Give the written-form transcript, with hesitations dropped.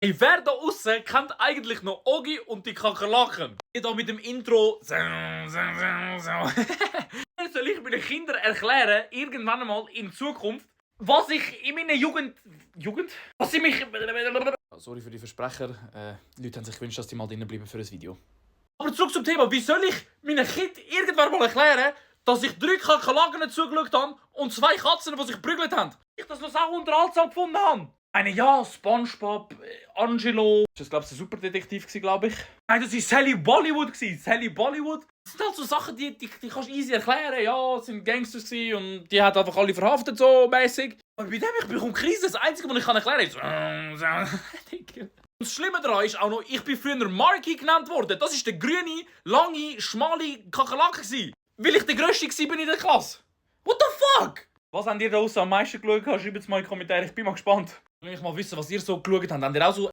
Hey, wer da aussen kennt eigentlich noch Ogi und die Kakerlaken? Ich da mit dem Intro. Soll ich meinen Kindern erklären, irgendwann einmal in Zukunft, was ich in meiner Jugend. Was ich mich. Sorry für die Versprecher. Die Leute haben sich gewünscht, dass die mal drinnen bleiben für ein Video. Aber zurück zum Thema. Wie soll ich meinen Kindern irgendwann mal erklären, dass ich 3 Kakerlaken zugeschaut habe und 2 Katzen, die sich geprügelt haben? Ich das noch sau unterhaltsam gefunden habe. Ja, SpongeBob, Angelo. Das war, glaube ich, ein Superdetektiv, glaube ich. Nein, das war Sally Bollywood. Sally Bollywood. Das sind halt so Sachen, die kannst du easy erklären. Ja, es sind Gangsters und die hat einfach alle verhaftet, so mäßig. Aber bei dem ich bekomme Krise. Das Einzige, was ich erklären kann, ist... Das Schlimme daran ist auch noch, ich bin früher Marky genannt worden. Das war der grüne, lange, schmale Kakerlake. Weil ich der Grösste war in der Klasse. What the fuck? Was habt ihr da am meisten geschaut? Schreibt es mal in die Kommentare, ich bin mal gespannt. Ich will mal wissen, was ihr so geschaut habt. Habt ihr auch so